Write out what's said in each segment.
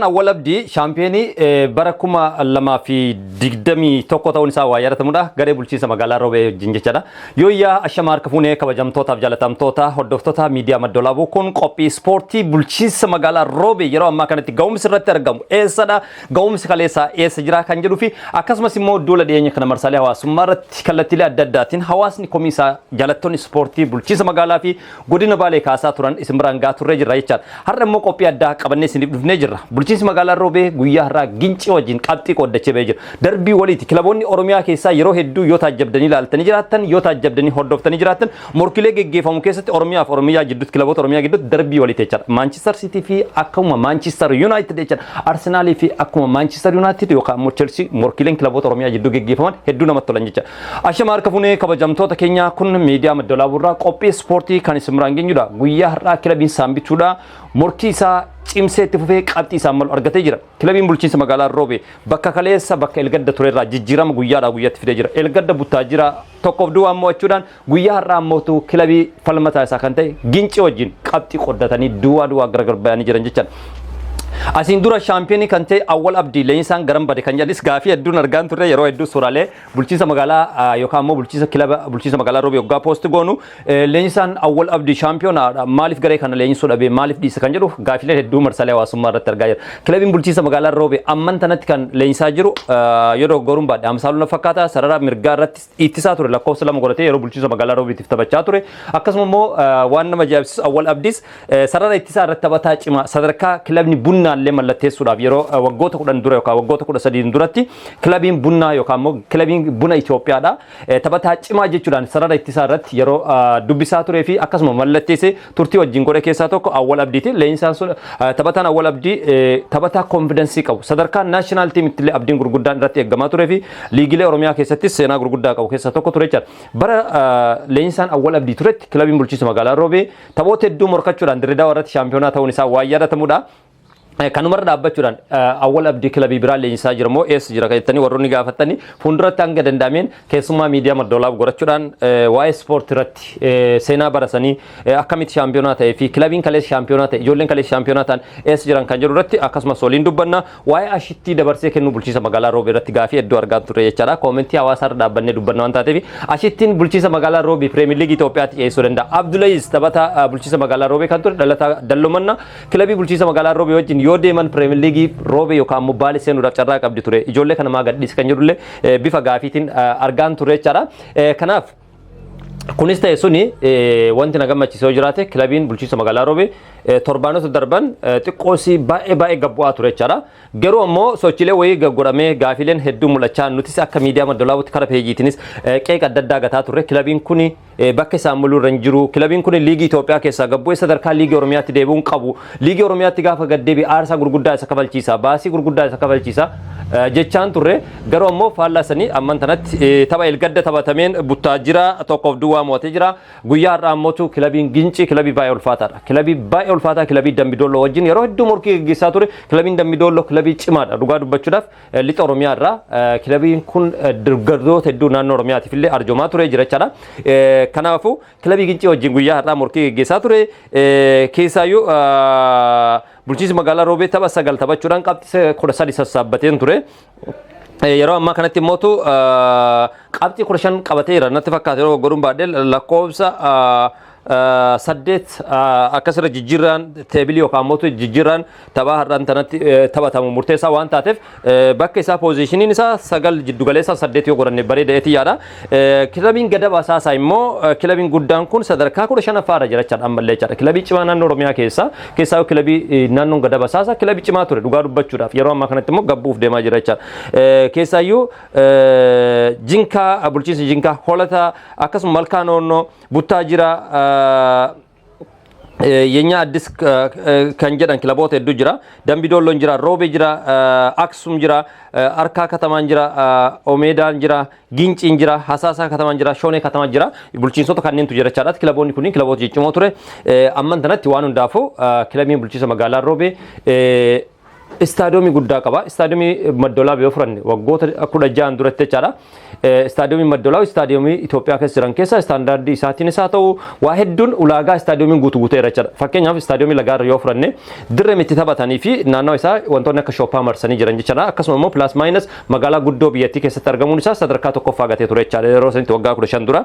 Awwal Abdii shaampiyoonii bara 2021 ta'uun isaa waa yaadatamudha. Garee bulchiinsa magaalaa Roobee wajjin jechaadha. Yooyyaa, ashama harka fuunee, kabajamtootaaf jaalatamtoota hordoftoota miidiyaa Madda Walaabuu, kun qophii ispoortii bulchiinsa magaalaa Roobee yeroo ammaa kanatti ga'umsi irratti argamu eessadha? Ga'umsi kaleessaa eessa jira kan jedhuu fi akkasumas immoo duula dhiyeenya kana marsaalee hawaasummaa irratti kallattiilee adda addaatiin hawaasni komii isaa jaalattoonni ispoortii bulchiinsa magaalaa fi godina Baalee kaasaa turan isin biraan gahaa turree jirra jechaadha. Har'a immoo qophii addaa qabannee isiniif dhufnee jirra. Bulchiinsi magaalaa Roobee guyyaa har'aa Gincii wajjin qabxii qooddachee ba'ee jira. Darbii waliiti. Kilaboonni Oromiyaa keessaa yeroo hedduu yoo taajjabdanii ilaaltanii jiraattan, yoo taajjabdanii hordoftanii jiraattan, morkilee geggeeffamu keessatti Oromiyaa fi Oromiyaa jidduutti, kilaboota Oromiyaa gidduutti darbii waliiti jechaadha. Maanchister Siitii fi akkuma Maanchister Yuunaayitid jechaadha. Arsenaalii fi akkuma Maanchister Yuunaayitid yookaan immoo Chelsea, morkileen kilaboota Oromiyaa jidduu geggeeffaman hedduu namatti tolan jechaadha. Ashama harka fuunee, kabajamtoota keenya, kun miidiyaa Madda Walaabuurraa qophii ispoortii kan isin biraan geenyudha. Guyyaa har'aa kilabiin Saambituudha. Morkii isaa cimsee itti fufee qabxii isaan malu argatee jira. Kilabiin bulchiinsa magaalaa Roobee bakka kaleessa, bakka Elgadda turerraa jijjiirama guyyaadhaa guyyaatti fidee jira. Elgadda Buttaajira 1-0 mo'achuudhaan guyyaa har'aa ammootu kilabii falmataa isaa kan ta'e Gincii wajjin qabxii qoddatanii duwwaa duwwaa gargar bayanii jiran jechaan. Asiin dura shaampiyoonii kan ta'e Awwal Abdii leenjisaan garam bade kan jedhanis gaafii hedduun argaan turre. Yeroo hedduu suuraalee bulchiinsa magaalaa yookaan immoo bulchiinsa kilaba bulchiinsa magaalaa Roobee waggaa post goonu, leenjisaan Awwal Abdii shaampiyonaadha, maaliif garee kana leenjisuu dhabe, maaliif dhiise kan jedhu gaafiilee hedduu marsaalee hawaasummaa irratti argaa jira. Kilabiin bulchiinsa magaalaa Roobee amman tanatti kan leenjisaa jiru, yoo doggoruun baadhe, Amsaaluu na fakkaata, sarara mirgaa irratti ittisaa ture, lakkoofsa 2 godhatee yeroo bulchiinsa magaalaa Roobeetiif taphachaa ture. Akkasuma immoo waan nama ajaa'ibsiisu, Awwal Abdiis sarara ittisaa irratti taphataa cimaa sadarkaa kilabni Bunnaallee mallatteessuudhaaf yeroo waggoota 10 dura yookaan waggoota 13 duratti kilabiin Bunnaa yookaan immoo kilabiin Buna Itoophiyaadha. Taphataa cimaa jechuudhaan sarara ittisaa irratti yeroo dubbisaa turee fi akkasuma mallatteessee turtii wajjin godhe keessaa tokko Awwal Abdiiti. Leenjisaan sun, taphataan Awwal Abdii, taphataa confidence qabu, sadarkaa national teamitti illee abdiin gurguddaan irratti eeggamaa turee fi liigilee Oromiyaa keessattis seenaa gurguddaa qabu keessaa tokko ture jechaadha. Bara leenjisaan Awwal Abdii turetti kilabiin bulchiinsa magaalaa Roobee taphoota hedduu morkachuudhaan Dirree Daawaa irratti shaampiyoonaa ta'uun isaa waan yaadatamudha. Kanumarra dhaabbachuudhaan Awwal Abdii kilabii biraa leenjisaa jira moo eessa jira kan jettanii warroonni gaafattanii, fuulduratti hanga danda'ameen keessummaa miidiyaa Madda Walaabuu godhachuudhaan waa'ee ispoortii irratti seenaa barasanii akkamitti shaampiyoonaa ta'ee fi kilabiin kaleessa shaampiyoonaa ta'e, ijoolleen kaleessa shaampiyoonaa ta'an eessa jiran kan jedhu irratti akkasumas waliin dubbanna. Waa'ee ashittii dabarsee kennuu bulchiinsa magaalaa Roobee irratti gaafii hedduu argaa turre jechaadha. Koomentii hawaasaa irra dhaabbannee dubbanna waan taateef, ashittiin bulchiinsa magaalaa Roobii Pirimeer Liigii Itoophiyaatti dhiyeessuu danda'a. Abdulayiz taphataa bulchiinsa magaalaa Roobee kan ture, dhalataa Dallomanna, kilabii bulchiinsa magaalaa Roobee wajjin yoo deeman Pirimeer Liigii Roobee yookaan immoo Baalee seenuudhaaf carraa qabdi ture. Ijoollee kana maa gadhiise kan jedhullee bifa gaafiitiin argaan turre jechaadha. Kanaaf kunis ta'e suni, wanti na gammachiise yoo jiraate, kilabiin bulchiinsa magaalaa Roobee torbaanota darban xiqqoosii baay'ee baay'ee gabbu'aa ture jechaadha. Garuu ammoo sochiilee wayii godhamee gaafiileen hedduu mul'achaa, nutis akka miidiyaa Madda Walaabuutti kara peejiitiinis qeeqa adda addaa gataa turre. Kilabiin kun bakka isaan mul'u irra hin jiru. Kilabiin kun liigii Itoophiyaa keessaa gabbu'ee sadarkaa liigii Oromiyaatti deebi'uun qabu. Liigii Oromiyaatti gaafa gad deebi'e aarsaa gurguddaa isa kafalchiisa. Baasii gurguddaa isa kafalchiisa jechaan turre. Garuu ammoo faallaa sanii amman tanatti tapha elgadda taphatameen Buttaajira 1-0 mo'atee jira. Guyyaa har'aa ammootu kilabiin Gincii kilabii baay'ee ulfaataadha. Kilabii baay'ee ulfaataa, kilabii Dambidolloo wajjin yeroo hedduu morkii gaggeessaa ture. Kilabiin Dambidolloo kilabii cimaadha. Dhugaa dubbachuudhaaf lixa Oromiyaa irraa kilabiin kun dargaggoota hedduu naannoo Oromiyaatiif illee arjoomaa ture jira jechaadha. Kanaafuu kilabii Gincii wajjin guyyaa har'aa morkii gaggeessaa ture. Keessaayyuu bulchiinsi magaalaa Roobee tapha 9 taphachuudhaan qabxii 13 sassaabbateen ture. Yeroo ammaa kanatti immootu qabxii 15 qabateera natti fakkaata, yeroo godhuun baadhee lakkoofsa 8 akkasirra. Jijjiirraan teebilii yookaan immoo jijjiirraan taphaa har'aan tanatti taphatamu murteessaa waan taateef, bakka isaa poozishiniin isaa 9, jiddugaleessa 8 yoo godhanne bareeda yaada. Kilabiin Gadab Asaasaa immoo, kilabiin guddaan kun sadarkaa 15ffaarra jira jechaadha ammallee jechaadha. Kilabii cimaa naannoo Oromiyaa keessaa kilabii naannoon Gadab Asaasaa kilabii cimaa ture dhugaa dubbachuudhaaf, yeroo ammaa kanatti immoo gabbuuf deemaa jira jechaadha. Keessaayyuu Jinkaa, bulchiinsa Jinkaa, Holata, akkasuma Malkaa Noonnoo, Buttaa jira, Yenya Addis kan jedhan kilaboota hedduu jira. Dambi Doolloon jira, Roobee jira, Aksum jira, Arkaa Katamaan jira, Omeedaan jira, Ginciin jira, Hasaasaa Katamaan jira, Shoonee Katamaan jira. Bulchiinsota kanneentu jira jechaadha. Kilaboonni kunniin kilaboota ciccimoo ture. Amman tanatti waan hundaafuu kilabiin bulchiinsa magaalaa Roobee Istaadiyoomii guddaa qaba. Istaadiyoomii Madda Walaabuu yoo fudhanne, waggoota 16 duratti jechaadha. Istaadiyoomii Madda Walaabuu istaadiyoomii Itoophiyaa keessa jiran keessaa istaandaardii isaatiinis haa ta'u, waa hedduun ulaagaa istaadiyoomiin guutuu guuteera jechaadha. Fakkeenyaaf, istaadiyoomii Lagaarra yoo fudhanne, dirree itti taphatanii fi naannoo isaa wantoonni akka shooppaa marsanii jiran jechaadha. Akkasuma immoo plus minus magaalaa guddoo biyyattii keessatti argamuun isaa sadarkaa tokkoffaa gatee ture jechaadha yeroo sanitti, waggaa 15 dura.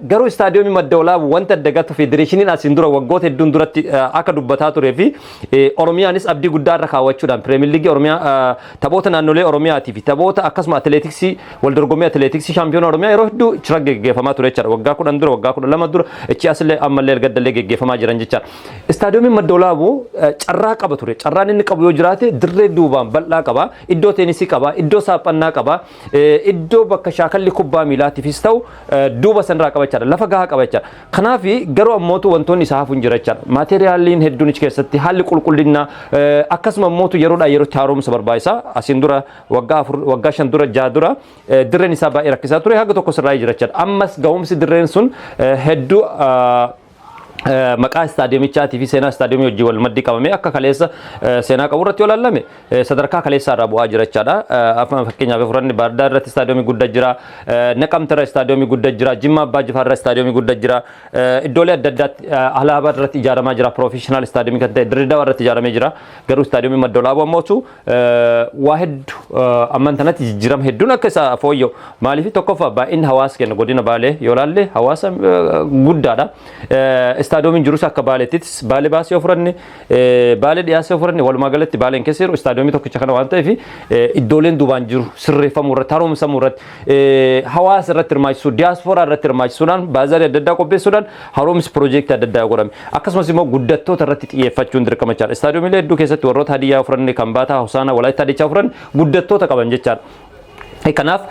Garuu istaadiyoomii Madda Walaabuu wanta adda gatu, federeeshiniin asiin dura waggoota hedduun duratti akka dubbataa turee fi Oromiyaanis abdii guddaa irra kaawwachuudhaan Pirimeer Liigii Oromiyaa, taphoota naannolee Oromiyaatii fi taphoota akkasuma atileetiksii, wal dorgommii atileetiksii shaampiyoona Oromiyaa yeroo hedduu achirra geggeeffamaa ture jechaadha. Waggaa 10 dura, waggaa 12 dura, ichi asillee ammallee ergaddallee geggeeffamaa jiran jechaadha. Istaadiyomiin Madda Walaabuu carraa qaba ture. Carraan inni qabu yoo jiraate, dirree duubaan bal'aa qaba. Iddoo teenisii qaba. Iddoo saaphannaa qaba. Iddoo bakka shaakalli kubbaa miilaatiifis ta'u duuba sanarraa qaba jechaadha. Lafa gahaa qaba jechaadha. Kanaaf garuu ammootu wantoonni isaa hafu hin jira jechaadha. Maateriyaaliin hedduun achi keessatti, haalli qulqullinnaa, akkasuma ammootu yeroodhaa yerootti haaromsa barbaachisa. Asiin dura waggaa 4, waggaa 5 dura, 6 dura dirreen isaa baay'ee rakkisaa ture, haga tokko sirraa jira jechaadha. Ammas ga'umsi dirreen sun hedduu maqaa istaadiyomichaatii fi seenaa istaadiyoomii wajjin wal maddii qabamee akka kaleessa seenaa qabu irratti yoo ilaalame, sadarkaa kaleessaa irraa bu'aa jira jechaadha. Afaan fakkeenyaaf fudhanne, Baardaa irratti istaadiyoomii guddaa jira. Naqamte irra istaadiyoomii guddaa jira. Jimma Abbaa Jifaar irra istaadiyoomii guddaa jira. Iddoolee adda addaatti Alaabaa irratti ijaaramaa jira. Professional istaadiyoomii kan ta'e Dirreedawaa irratti ijaaramee jira. Garuu istaadiyoomii Madda Walaabuu ammootu waa hedduu amman tanatti jijjiirama hedduun akka isa fooyya'u. Maaliif? Tokkoffaa, baay'inni hawaasa keenya godina Baalee yoo ilaalle hawaasa guddaadha. Istaadiyoomiin jirus akka Baaleettis, Baalee baasee yoo fudhanne, Baalee dhiyaasee yoo fudhanne, walumaa galatti Baaleen keessa jiru istaadiyoomii tokkicha kana waan ta'eef, iddooleen duubaan jiru sirreeffamuu irratti, haaromsamuu irratti, hawaasa irratti hirmaachisuu, diyaaspooraa irratti hirmaachisuudhaan, baazaarii adda addaa qopheessuudhaan haaromsi piroojeektii adda addaa godhame. Akkasumas immoo guddattoota irratti xiyyeeffachuun dirqama jechaadha. Istaadiyoomiilee hedduu keessatti warroota Hadiyyaa fudhanne, Kambaataa, Hosaanaa, Walaayittaa Dichaa fudhanne, guddattoota qaban jechaadha. Kanaaf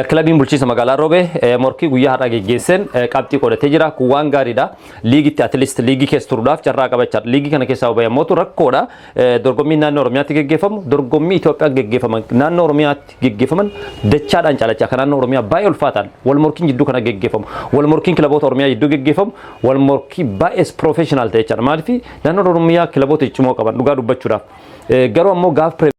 kilabiin bulchiinsa magaalaa Roobee morkii guyyaa har'aa geggeesseen qabxii qodatee jira. Kun waan gaariidha. Liigitti at least liigii keessa turuudhaaf carraa qabachaadha. Liigii kana keessaa bahe ammoo rakkoodha. Dorgommii naannoo Oromiyaatti geggeeffamu, dorgommii Itoophiyaa geggeeffaman, naannoo Oromiyaatti geggeeffaman dachaadhaan caalachaa kan naannoo Oromiyaa baay'ee ulfaataan wal morkiin jidduu kana geggeeffamu. Wal morkiin kilaboota Oromiyaa jidduu geggeeffamu wal morkii baay'ee professional ta'e jechaadha. Maaliif? Naannoo Oromiyaa kilaboota ciccimoo qaban, dhugaa dubbachuudhaaf. Garuu ammoo gaaf